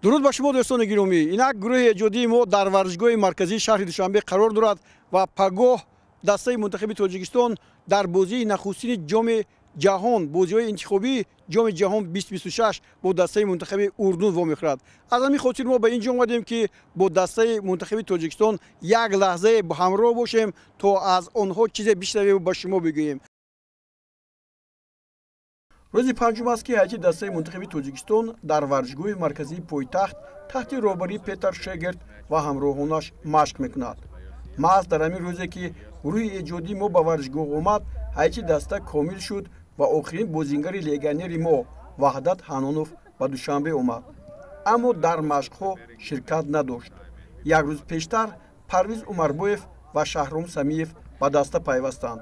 Дуруд ба шумо, дӯстони гиромӣ. Инак гурӯҳи эҷодии мо дар варзишгоҳи марказии шаҳри Душанбе қарор дорад ва пагоҳ дастаи мунтахаби Тоҷикистон дар бозии нахустини Ҷоми Ҷаҳон, бозиҳои интихобии Ҷоми Ҷаҳон 2026 бо дастаи мунтахаби Урдун вомехӯрад. Аз ҳамин хотир мо ба ин ҷо омадем, ки бо дастаи мунтахаби Тоҷикистон як лаҳзае ҳамроҳ бошем, то аз онҳо чизе бишнавем ба шумо бигӯем. Рӯзи панҷум аст, ки ҳайати дастаи мунтахаби Тоҷикистон дар варзишгоҳи марказии пойтахт таҳти роҳбарии Петар Шегерт ва ҳамроҳонаш машқ мекунад. Маҳз дар ҳамин рӯзе, ки гурӯҳи эҷодии мо ба варзишгоҳ омад, ҳайати даста комил шуд ва охирин бозингари легионери мо Ваҳдат Ҳанонов ба Душанбе омад, аммо дар машқҳо ширкат надошт. Як рӯз пештар Парвиз Умарбоев ва Шаҳром Самиев ба даста пайвастанд.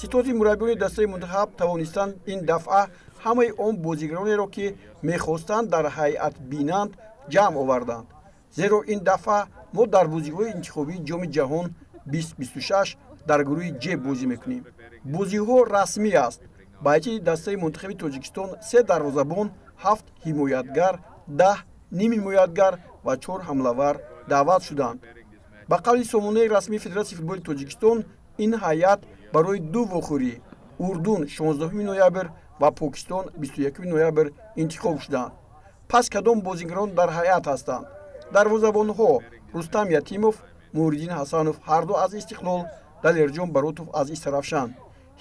Ситоди мураббиёни дастаи мунтахаб тавонистанд ин дафъа ҳамаи он бозигаронеро, ки мехостанд дар ҳайат бинанд, ҷамъ оварданд, зеро ин дафъа мо дар бозиҳои интихобии Ҷоми Ҷаҳон 2026 дар гурӯҳи Ҷ бозӣ мекунем. Бозиҳо расмӣ аст. Ба ҳайати дастаи мунтахаби Тоҷикистон се дарвозабон, ҳафт ҳимоятгар, 10 нимҳимоятгар ва чор ҳамлавар даъват шуданд. Ба қавли сомонаи расмии Федератсияи футболи Тоҷикистон, ин ҳайат барои ду вохӯрӣ, Урдун 16 ноябр ва Покистон 21 ноябр, интихоб шуданд. Пас кадом бозигарон дар ҳайат ҳастанд? Дарвозабонҳо: Рустам Ятимов, Муҳриддин Ҳасанов, ҳарду аз Истиқлол, Далерҷон Баротов аз Истаравшан.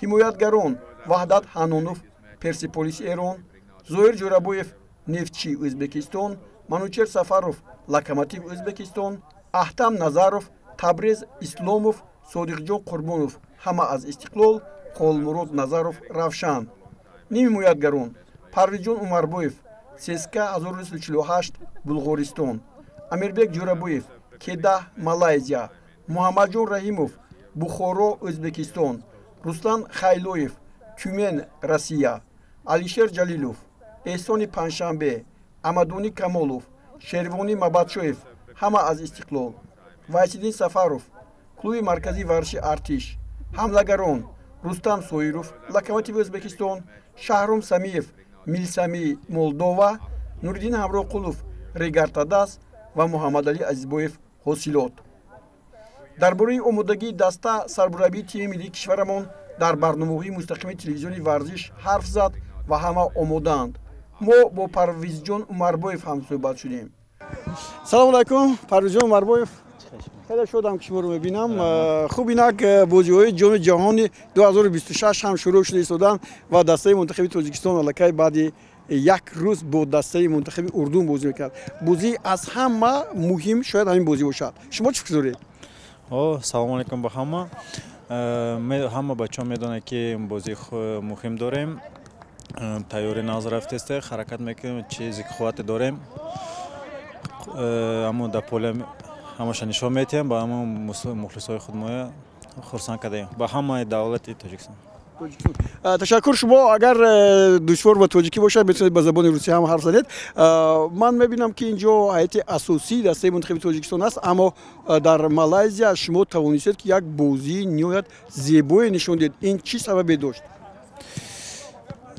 Ҳимоятгарон: Ваҳдат Ҳанонов, Персеполиси Эрон, Зоир Ҷӯрабоев, Нефтчи Ӯзбекистон, Манучер Сафаров, Локомотив Ӯзбекистон, Аҳтам Назаров, Табрез Исломов, Содиқҷон Қурбонов, ҳама аз Истиқлол, Холмурод Назаров, Равшан. Нимҳимоятгарон: Парвизҷон Умарбоев, ЦСКА 1948, Булғористон, Амирбек Ҷӯрабоев, Кедаҳ, Малайзия, Муҳаммадҷон Раҳимов, Бухоро, Ӯзбекистон, Руслан Хайлоев, Тюмен, Россия, Алишер Ҷалилов, Эҳсони Панҷшанбе, Амадунӣ Камолов, Шервонӣ Мабадшоев, ҳама аз Истиқлол, Вайсиддин Сафаров, клуби марказии варзиши Артиш. Ҳамлагарон: Рустам Соиров, Локомотиви Ӯзбекистон, Шаҳром Самиев, Милсами, Молдова, Нуриддин Ҳамроқулов, Регартадас ва Муҳаммадалӣ Азизбоев, Ҳосилот. Дар бораи омодагии даста сармураббии тими миллии кишварамон дар барномаҳои мустақими телевизиони Варзиш ҳарф зад ва ҳама омодаанд. Мо бо Парвизҷон Умарбоев ҳамсӯҳбат шудем. Салому алайкум, Парвизҷон Умарбоев, хеле шодам, ки шуморо мебинам. Хуб, инак бозиҳои Ҷоми Ҷаҳони 2026 ҳам шурӯъ шуда истоданд ва дастаи мунтахаби Тоҷикистон аллакай баъди як рӯз бо дастаи мунтахаби Урдун бозӣ мекард. Бозӣ аз ҳама муҳим шояд ҳамин бозӣ бошад. Шумо чӣ фикр доред? О, салому алайкум ба ҳама. Ҳама бачаҳо медонанд, ки бозии муҳим дорем. Тайёрӣ нағз рафтеста, ҳаракат мекунем, чизе ки қуввате дорем, ҳамо дар поле ҳамаша нишон метиҳем, ба ҳама мухлисҳои худ моя хурсанд кардаем, ба ҳамаи давлати Тоҷикистон. Ташаккур. Шумо агар душвор ба тоҷикӣ бошад, метавонед ба забони русӣ ҳам ҳарф занед. Ман мебинам, ки инҷо ҳайати асосии дастаи мунтахаби Тоҷикистон аст, аммо дар Малайзия шумо тавонистед, ки як бозии ниҳоят зебое нишон диҳед. Ин чӣ сабабе дошт?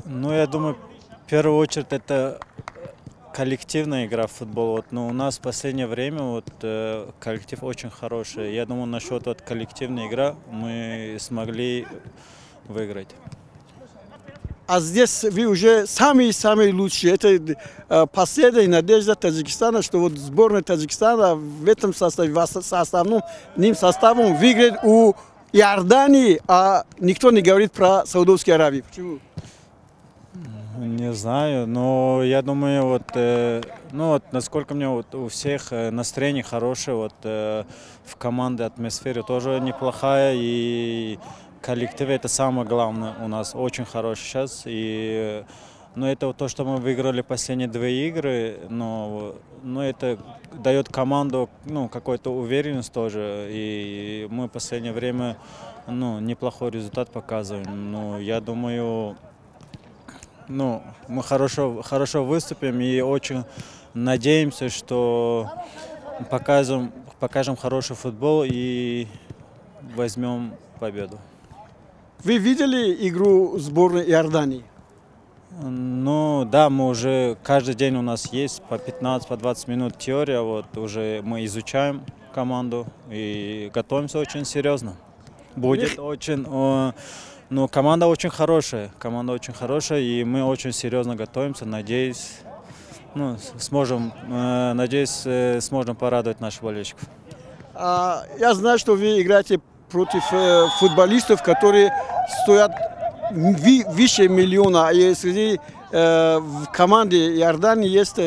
Ну, я думаю, в первую очередь это коллективная игра в футбол. Вот, но у нас в последнее время вот, коллектив очень хороший. Я думаю, насчет вот коллективной игры мы смогли выиграть. А здесь вы уже самые-самые лучшие. Это последняя надежда Таджикистана, что вот сборная Таджикистана в этом составе, с основным ним составом выиграет у Иордании, а никто не говорит про Саудовскую Аравию. Почему? Не знаю, но я думаю, вот, ну вот, насколько мне вот у всех настроение хорошее, вот в команде атмосфера тоже неплохая, и коллектив — это самое главное, у нас очень хороший сейчас, и ну, это вот то, что мы выиграли последние две игры, но это дает команду, ну, какую-то уверенность тоже, и мы в последнее время, ну, неплохой результат показываем. Ну, я думаю, ну, мы хорошо, хорошо выступим и очень надеемся, что покажем хороший футбол и возьмем победу. Вы видели игру сборной Иордании? Ну да, мы уже каждый день у нас есть по 15, по 20 минут теория, вот уже мы изучаем команду и готовимся очень серьезно. Будет очень, ну, команда очень хорошая, и мы очень серьезно готовимся, надеюсь, ну, сможем, надеюсь, сможем порадовать наших болельщиков. Я знаю, что вы играете против футболистов, которые стоят выше миллиона. И среди в команде Иордании есть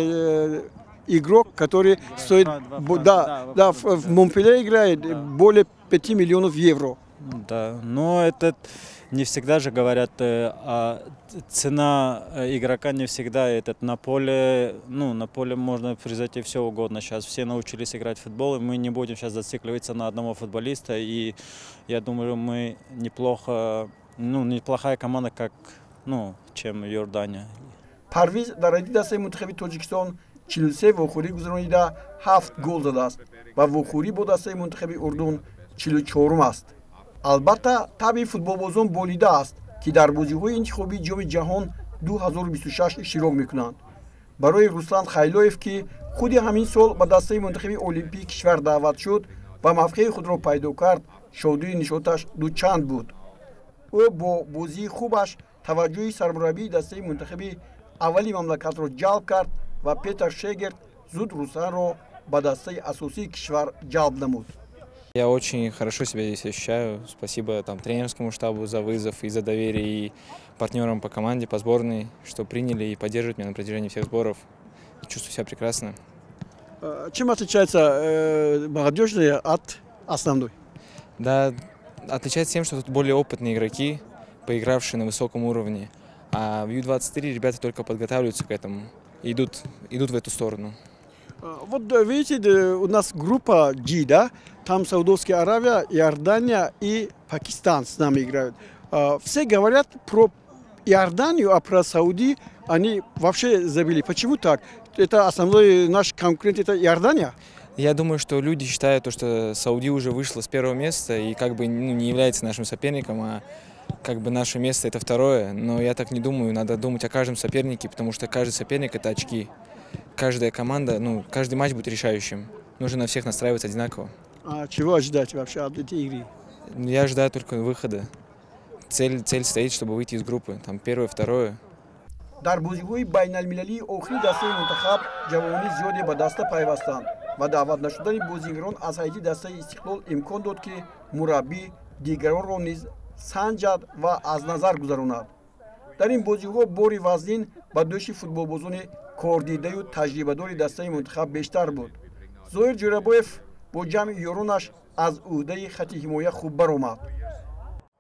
игрок, который стоит, да, в Монпелье играет, более 5 миллионов евро. Да, но это не всегда же говорят, а цена игрока не всегда этот на поле, ну, на поле можно произойти все угодно. Сейчас все научились играть в футбол, и мы не будем сейчас зацикливаться на одного футболиста. И я думаю, мы неплохо, ну, неплохая команда, как, ну, чем Иордания. Парвиз дар радифи дастаи мунтахаби Тоҷикистон 43 вохӯрӣ гузаронида, ҳафт гол задааст ва вохӯрӣ бо дастаи мунтахаби Урдун 44-ум аст. Албатта, табъи футболбозон болида аст, ки дар бозиҳои интихобии Ҷоми ҷаҳон 2026 иштирок мекунанд. Барои Руслан Хайлоев, ки худи ҳамин сол ба дастаи мунтахаби олимпии кишвар даъват шуд ва мавқеи худро пайдо кард, шодии нишоташ дучанд буд. Ӯ бо бозии хубаш таваҷҷӯҳи сармураббии дастаи мунтахаби аввали мамлакатро ҷалб кард ва Петер Шегерт зуд Русланро ба дастаи асосии кишвар ҷалб намуд. Я очень хорошо себя здесь ощущаю. Спасибо там тренерскому штабу за вызов и за доверие, и партнерам по команде, по сборной, что приняли и поддерживают меня на протяжении всех сборов. Чувствую себя прекрасно. Чем отличается молодежная от основной? Да, отличается тем, что тут более опытные игроки, поигравшие на высоком уровне. А в Ю-23 ребята только подготавливаются к этому, идут в эту сторону. Вот видите, у нас группа G, да, там Саудовская Аравия, Иордания и Пакистан с нами играют. Все говорят про Иорданию, а про Сауди они вообще забыли. Почему так? Это основной наш конкурент, это Иордания? Я думаю, что люди считают то, что Сауди уже вышла с первого места и как бы, ну, не является нашим соперником, а как бы наше место это второе. Но я так не думаю, надо думать о каждом сопернике, потому что каждый соперник это очки. Каждая команда, ну, каждый матч будет решающим. Нужно на всех настраиваться одинаково. А чего ожидать вообще от этой игры? Я ожидаю только выхода. Цель стоит, чтобы выйти из группы. Там первое, второе. Дар бозиҳои байналмилалии охири дастаи мунтахаб ҷавонони зиёде ба даста пайвастанд ва даъват нашудани бозигарон аз ҳайати дастаи Истиқлол имкон дод, ки мураббӣ дигаронро низ санҷад ва аз назар гузаронад. Дар ин бозиҳо бори вазнин ба дӯши футболбозони кордидаю таҷрибадори дастаи мунтахаб бештар буд. Зоир Ҷӯрабоев бо ҷамъи ёронаш аз ӯҳдаи хати ҳимоя хуб баромад.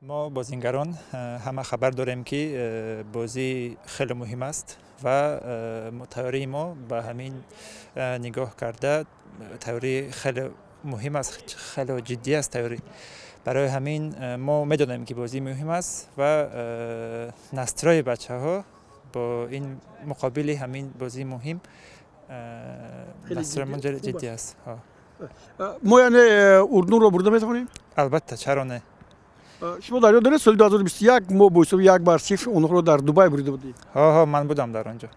Мо бозингарон ҳама хабар дорем, ки бозӣ хеле муҳим аст ва тайёрии мо ба ҳамин нигоҳ карда, тайёрӣ хеле муҳим аст, хеле ҷиддӣ аст тайёрӣ. Барои ҳамин мо медонем, ки бозӣ муҳим аст ва настрой и бачаҳо бо ин муқобили ҳамин бозии муҳим настрой мон ҷиддӣ аст. Мо яъне Урдунро бурда метавонем? Албатта, чаро не? Шумо дар ёд доред, соли 2021 мо бо ҳисоби 1-0 онҳоро дар Дубай бурида будем? Ҳо, ман будам дар он ҷо.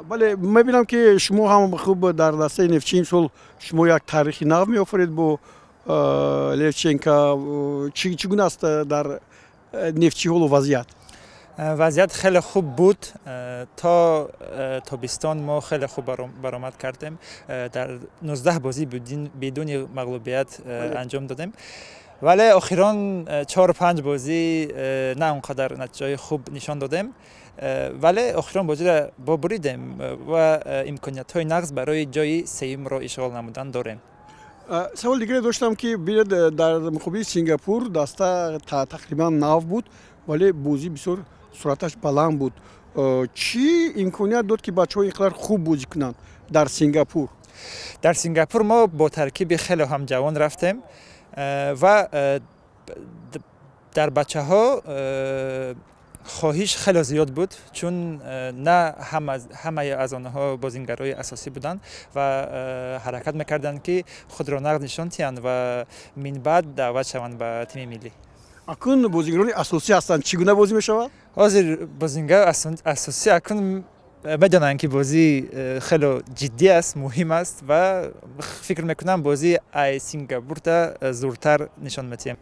Бале, мебинам, ки шумо ҳам хуб дар дастаи Нефтчи. Имсол шумо як таърихи нав меофаред бо Левченко. Чӣ гуна аст дар Нефтчи ҳоло вазъият? Вазъият хеле хуб буд. То тобистон мо хеле хуб баромад кардем, дар 19 бозӣ бидуни мағлубият анҷом додем, вале охирон чор панҷ бозӣ на он қадар натиҷаҳои хуб нишон додем, вале охирон бозиро бо буридем ва имкониятҳои нағз барои ҷои сеюмро ишғол намудан дорем. Савол дигаре доштам, ки бинед, дар муқобили Сингапур даста тақрибан нав буд, вале бозӣ бисёр суръаташ баланд буд. Чӣ имконият дод, ки бачаҳо ин қадар хуб бозӣ кунанд дар Сингапур? Дар Сингапур мо бо таркиби хеле ҳам ҷавон рафтем ва дар бачаҳо хоҳиш хеле зиёд буд, чун на ҳамаи аз онҳо бозингарои асосӣ буданд ва ҳаракат мекарданд, ки худро нағз нишон диҳанд ва минбаъд даъват шаванд ба тими миллӣ. Акун бозигарони асосӣ ҳастанд, чӣ гуна бозӣ мешавад? Ҳозир бозингар асосӣ акун медонанд, ки бозӣ хеле ҷиддӣ аст, муҳим аст ва фикр мекунам, бозӣ ай Сингапурта зуртар нишон медиҳем.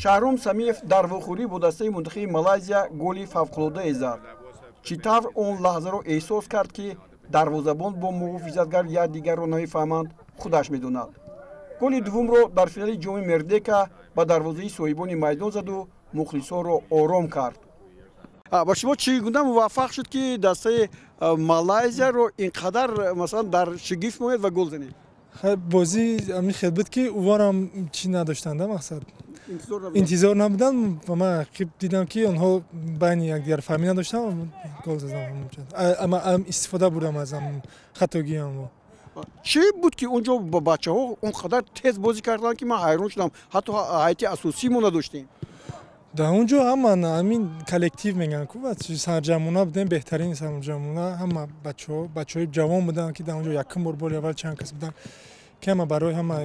Шаҳром Самиев дар вохӯрӣ бо дастаи мунтахаби Малайзия голи фавқулоддае зад. Чӣ тавр он лаҳзаро эҳсос кард, ки дарвозабон бо муҳофизатгар якдигарро намефаҳманд, худаш медонад. Голи дуввумро дар финали Ҷоми Мердека ба дарвозаи соҳибони майдон заду мухлисонро ором кард. Ба шумо чӣ гуна муваффақ шуд, ки дастаи Малайзияро ин қадар, масалан, дар шигифт монед ва гол занед? Бозӣ ҳамин хел буд, ки уворам чӣ надоштанда, мақсад, интизор набуданд ва ман ақиб дидам, ки онҳо байни якдигар фаҳмӣ надоштанд, гол задам, истифода бурдам аз хатогиам. Чӣ буд, ки он ҷо бачаҳо он қадар тез бозӣ карданд, ки ман ҳайрон шудам, ҳатто ҳайати асосӣ мо надоштем? Дар он ҷо ҳама ҳамин коллектив мегӯянд ку, сарҷамъона будем, беҳтарини сарҷамъона. Ҳама бачаҳо бачаҳои ҷавон буданд, ки дар он ҷо якум бор, бори аввал чанд кас буданд, ки ҳама барои ҳама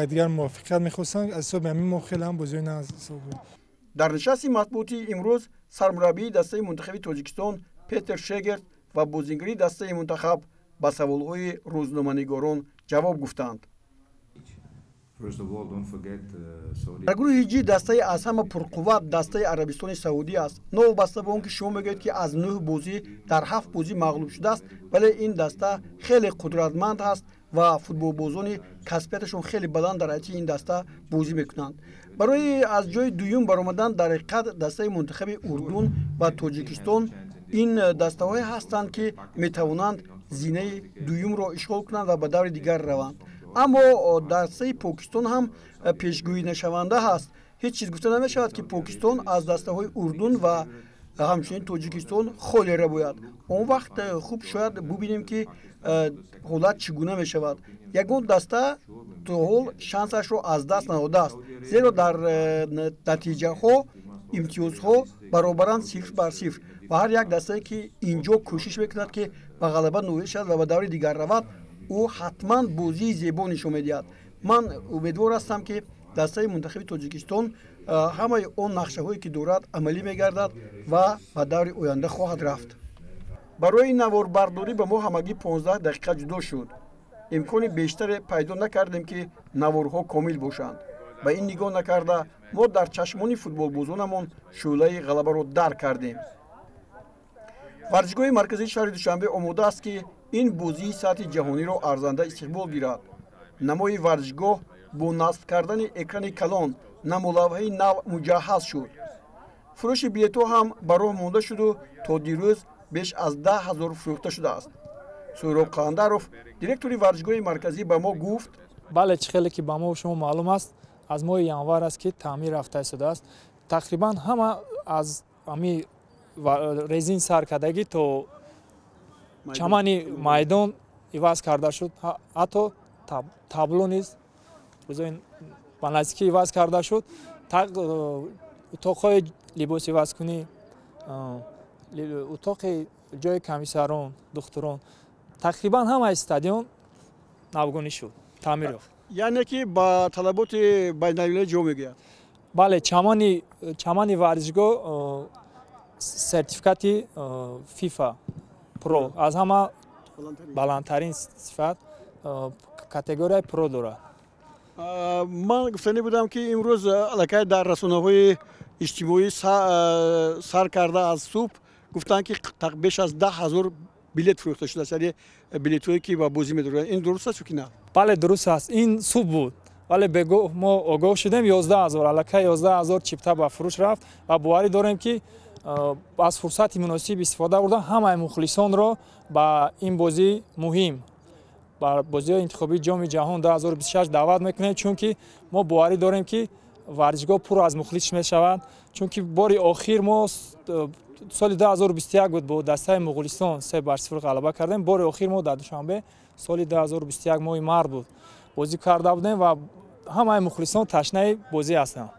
якдигар мувофиқат мехостанд. Аз ҳисоби ҳамин мо хеле ҳам бозиҳои нағз ҳисоб буд. Дар нишасти матбуотии имрӯз сармураббии дастаи мунтахаби Тоҷикистон Петер Шегерт ва бозингари дастаи мунтахаб ба саволҳои рӯзноманигорон ҷавоб гуфтанд. Дар гурӯҳи Ҷи дастаи аз ҳама пурқувват дастаи Арабистони Саудӣ аст. Новобаста ба он ки шумо мегӯед, ки аз нӯҳ бозӣ дар ҳафт бозӣ мағлуб шудааст, вале ин даста хеле қудратманд ҳаст ва футболбозони касбияташон хеле баланд дар ҳайати ин даста бозӣ мекунанд. Барои аз ҷои дуюм баромадан дар ҳақиқат дастаи мунтахаби Урдун ва Тоҷикистон ин дастаҳое ҳастанд, ки метавонанд зинаи дуюмро ишғол кунанд ва ба даври дигар раванд. Аммо дастаи Покистон ҳам пешгӯӣ нашаванда ҳаст. Ҳеҷ чиз гуфта намешавад, ки Покистон аз дастаҳои Урдун ва ҳамчунин Тоҷикистон холе рабояд. Он вақт хуб шояд бубинем, ки ҳолат чӣ гуна мешавад. Ягон даста то ҳол шансашро аз даст надодааст, зеро дар натиҷаҳо имтиёзҳо баробаранд, 0 бар 0, ва ҳар як дастае, ки ин ҷо кӯшиш мекунад, ки ба ғалаба ноил шавад ва ба даври дигар равад, ӯ ҳатман бозии зебо нишон медиҳад. Ман умедвор ҳастам, ки дастаи мунтахаби Тоҷикистон ҳамаи он нақшаҳое, ки дорад, амалӣ мегардад ва ба даври оянда хоҳад рафт. Барои наворбардорӣ ба мо ҳамагӣ 15 дақиқа ҷудо шуд. Имкони бештаре пайдо накардем, ки наворҳо комил бошанд. Ба ин нигоҳ накарда, мо дар чашмони футболбозонамон шӯълаи ғалабаро дарк кардем. Варзишгоҳи марказии шаҳри Душанбе омода аст, ки ин бозии сатҳи ҷаҳониро арзанда истиқбол гирад. Намои варзишгоҳ бо насб кардани экрани калон, намолавҳаи нав муҷаҳҳаз шуд. Фурӯши билетҳо ҳам ба роҳ монда шуду то дирӯз беш аз 10 000 фурӯхта шудааст. Суҳроб Қаландаров, директори варзишгоҳи марказӣ, ба мо гуфт: Бале, чӣ хеле ки ба мо шумо маълум аст, аз моҳи январ аст, ки таъмир рафта истодааст. Тақрибан ҳама аз ҳами резин сар кардагӣ то чамани майдон иваз карда шуд, ҳатто табло низ рӯзои ба наздикӣ иваз карда шуд. Утоқҳои либосивазкунӣ, утоқи ҷои комиссарон, духтурон, тақрибан ҳамаи стадион навгонӣ шуд, таъмир ёфт. Яъне ки ба талаботи байналмилалӣ ҷавоб мегӯяд? Бале, чамани варзишгоҳ сертификати ФИФА Про, аз ҳама баландтарин сифат, категорияи Про дорад. Ман гуфтанӣ будам, ки имрӯз аллакай дар расонаҳои иҷтимоӣ сар карда аз субҳ гуфтанд, ки беш аз 10 000 билет фурӯхта шудааст, яъне билетҳое, ки ба бозӣ медоранд. Ин дуруст аст ё ки на? Бале, дуруст аст. Ин субҳ буд, вале бегоҳ мо огоҳ шудем, 11 000, аллакай 11 000 чипта ба фурӯш рафт ва боварӣ дорем, ки аз фурсати муносиб истифода бурда, ҳамаи мухлисонро ба ин бозии муҳим, ба бозиҳои интихобии Ҷоми ҷаҳон 2026 даъват мекунем, чунки мо боварӣ дорем, ки варзишгоҳ пур аз мухлис мешавад, чунки бори охир мо соли 2021 буд, бо дастаи Муғулистон 3 бар 0 ғалаба кардем. Бори охир мо дар Душанбе соли 2021 моҳи март буд, бозӣ карда будем ва ҳамаи мухлисон ташнаи бозӣ ҳастанд.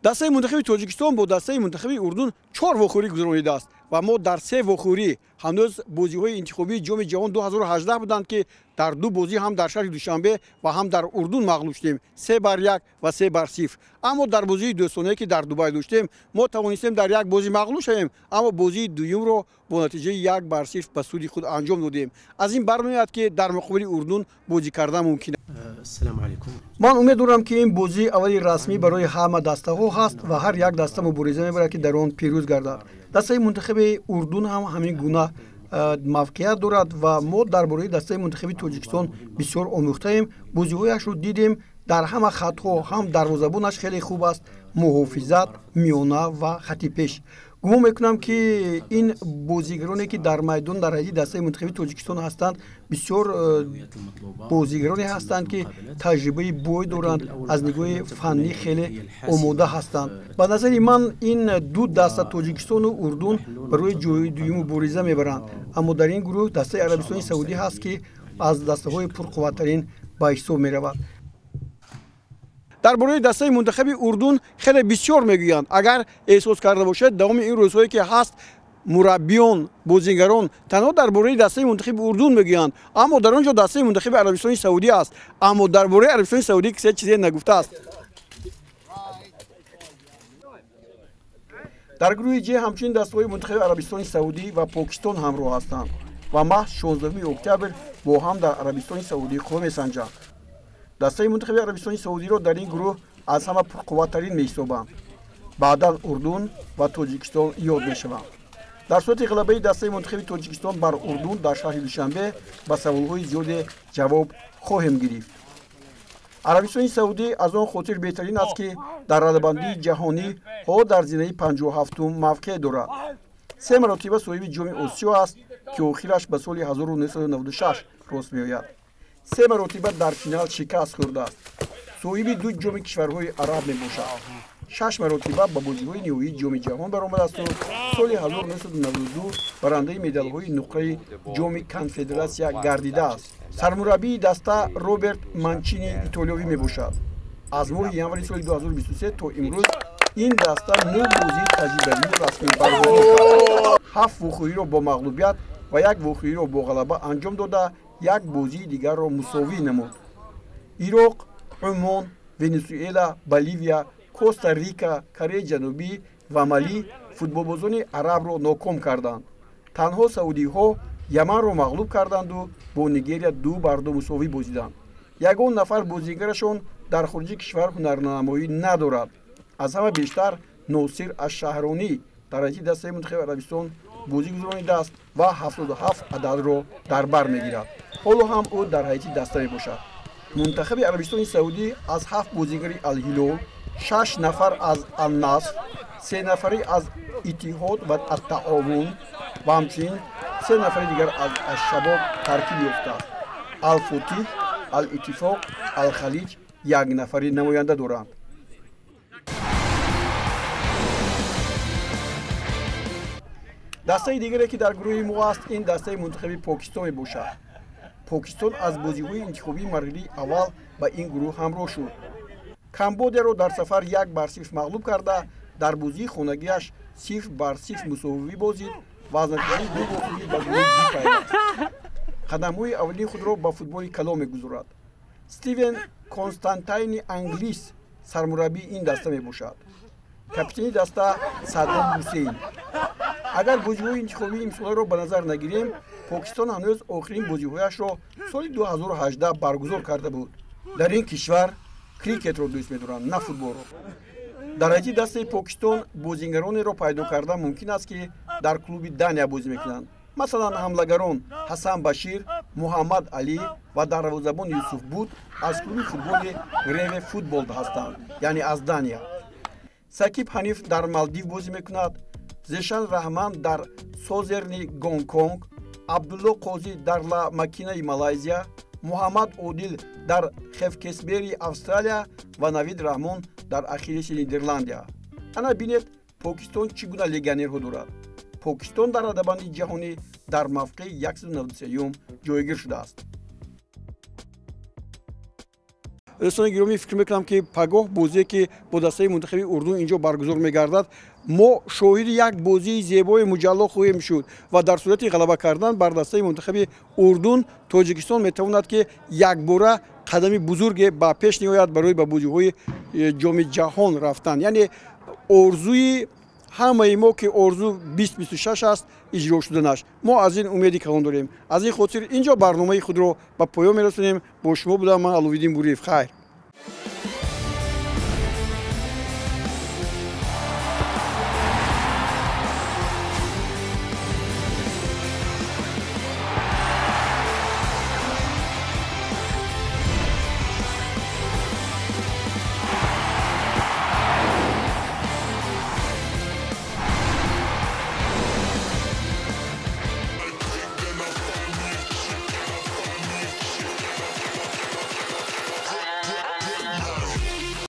Дастаи мунтахаби Тоҷикистон бо дастаи мунтахаби Урдун чор вохӯрӣ гузаронидааст. Ва мо дар се вохӯрӣ, ҳанӯз бозиҳои интихобии Ҷоми ҷаҳон 2018 буданд, ки дар ду бозӣ ҳам дар шаҳри Душанбе ва ҳам дар Урдун мағлуб шудем, 3-1 ва 3-0. Аммо дар бозии дӯстонае, ки дар Дубай доштем, мо тавонистем дар як бозӣ мағлуб шавем, аммо бозии дуюмро бо натиҷаи 1-0 ба суди худ анҷом додем. Аз ин бармеояд, ки дар муқобили Урдун бозӣ кардан мумкин. Ман умед дорам, ки ин бозии аввали расмӣ барои ҳама дастаҳо ҳаст ва ҳар як даста мубориза мебарад, ки дар он пирӯз гардад. Дастаи мунтахаби Урдун ҳам ҳамин гуна мавқеият дорад ва мо дар бораи дастаи мунтахаби Тоҷикистон бисёр омӯхтаем, бозиҳояшро дидем. Дар ҳама хатҳо ҳам дарвозабонаш хеле хуб аст, муҳофизат, миёна ва хати пеш. Гумон мекунам, ки ин бозигароне, ки дар майдон дар ҳайати дастаи мунтахаби Тоҷикистон ҳастанд, бисёр бозигароне ҳастанд, ки таҷрибаи бой доранд, аз нигоҳи фаннӣ хеле омода ҳастанд. Ба назари ман, ин ду даста, Тоҷикистону Урдун, барои ҷои дуюм мубориза мебаранд. Аммо дар ин гурӯҳ дастаи Арабистони Саудӣ ҳаст, ки аз дастаҳои пурқувваттарин ба ҳисоб меравад. Дар бораи дастаи мунтахаби Урдун хеле бисёр мегӯянд. Агар эҳсос карда бошед, давоми ин рӯзҳое ки ҳаст, мураббиён, бозигарон танҳо дар бораи дастаи мунтахаби Урдун мегӯянд, аммо дар он ҷо дастаи мунтахаби Арабистони Саудӣ аст, аммо дар бораи Арабистони Саудӣ кисе чизе нагуфтааст. Дар гурӯҳи Ҷ ҳамчунин дастаҳои мунтахаби Арабистони Саудӣ ва Покистон ҳамроҳ ҳастанд ва маҳз 16 октябр бо ҳам дар Арабистони Саудӣ қувва месанҷанд. Дастаи мунтахаби Арабистони Саудиро дар ин гурӯҳ аз ҳама пурқувваттарин меҳисобанд. Баъдан Урдун ва Тоҷикистон ёд мешаванд. Дар сурати ғалабаи дастаи мунтахаби Тоҷикистон бар Урдун дар шаҳри Душанбе ба саволҳои зиёде ҷавоб хоҳем гирифт. Арабистони Саудӣ аз он хотир беҳтарин аст, ки дар радабандии ҷаҳонӣ ҳоло дар зинаи 57-ум мавқеъ дорад. Се маротиба соҳиби Ҷоми Осиё аст, ки охираш ба соли 1996 рост меояд. Се маротиба дар финал шикаст хӯрдааст. Соҳиби ду ҷоми кишварҳои араб мебошад. Шаш маротиба ба бозиҳои ниҳоии Ҷоми ҷаҳон баромадасту соли 1992 барандаи медалҳои нуқраи Ҷоми Конфедератсия гардидааст. Сармураббии даста Роберт Манчини итолиёвӣ мебошад. Аз моҳи январи соли 2023 то имрӯз ин даста нӯ бозии таҷрибавию расмӣ баргузор кард. Ҳафт вохӯриро бо мағлубият ва як вохӯриро бо ғалаба анҷом дода, як бозии дигарро мусовӣ намуд. Ироқ, Умон, Венесуэла, Боливия, Коста Рика, Кореяи Ҷанубӣ ва Малӣ футболбозони арабро ноком карданд. Танҳо саудиҳо Яманро мағлуб карданду бо Нигерия 2-2 мусовӣ бозиданд. Ягон нафар бозигарашон дар хориҷи кишвар ҳунарнамоӣ надорад. Аз ҳама бештар Носир Ашшаҳронӣ дар ҳайати дастаи мунтахаби Арабистон бозӣ гузаронидааст ва 77 ададро дар бар мегирад. Ҳоло ҳам ӯ дар ҳайати даста мебошад. Мунтахаби Арабистони Саудӣ аз ҳафт бозигари Алҳилол, шаш нафар аз Алнаср, се нафари аз Иттиҳод ва Аттаовун ва ҳамчунин се нафари дигар аз Ашшабоб таркиб ёфтааст. Алфотиҳ, Алиттифоқ, Алхалиҷ як нафари намоянда доранд. Дастаи дигаре, ки дар гурӯҳи мо аст, ин дастаи мунтахаби Покистон мебошад. Покистон аз бозиҳои интихобии марҳилаи аввал ба ин гурӯҳ ҳамроҳ шуд. Камбодияро дар сафар 1-0 мағлуб карда, дар бозии хонагиаш 0-0 мусовӣ бозид ва аз натиҷаи ду вохӯрӣ ба гурӯҳи Ҷ пайваст. Қадамҳои аввалини худро ба футболи калон мегузорад. Стивен Константайни англис сармураббии ин даста мебошад. Капитани даста Саддом Ҳусейн. Агар бозиҳои интихобии имсоларо ба назар нагирем, Покистон ҳанӯз охирин бозиҳояшро соли 2018 баргузор карда буд. Дар ин кишвар крикетро дӯст медоранд, на футболро. Дар ҳайати дастаи Покистон бозигаронеро пайдо кардан мумкин аст, ки дар клуби Дания бозӣ мекунанд. Масалан, ҳамлагарон Ҳасан Башир, Муҳаммад Алӣ ва дарвозабон Юсуф Буд аз клуби футболи Реве Футбол ҳастанд, яъне аз Дания. Сакиб Ҳаниф дар Малдив бозӣ мекунад, Зешан Раҳман дар Созерни Гонконг, Абдулло Қозӣ дар Ла Макинаи Малайзия, Муҳаммад Одил дар Хевкесбери Австралия ва Навид Раҳмон дар Ахиллеси Нидерландия. Ана бинед, Покистон чӣ гуна легионерҳо дорад. Покистон дар радабанди ҷаҳонӣ дар мавқеи 193-юм ҷойгир шудааст. Дӯстони гиромӣ, фикр мекунам, ки пагоҳ бозие, ки бо дастаи мунтахаби Урдун инҷо баргузор мегардад, мо шоҳиди як бозии зебои муҷалло хоҳем шуд ва дар сурати ғалаба кардан бар дастаи мунтахаби Урдун Тоҷикистон метавонад, ки якбора қадами бузурге ба пеш ниҳояд барои ба бозиҳои Ҷоми Ҷаҳон рафтан. Яъне орзуи ҳамаи мо, ки орзу 2026 аст, иҷро шуданаш, мо аз ин умеди калон дорем. Аз ин хотир инҷо барномаи худро ба поён мерасонем. Бо шумо будам ман, Аловиддин Буриев. Хайр.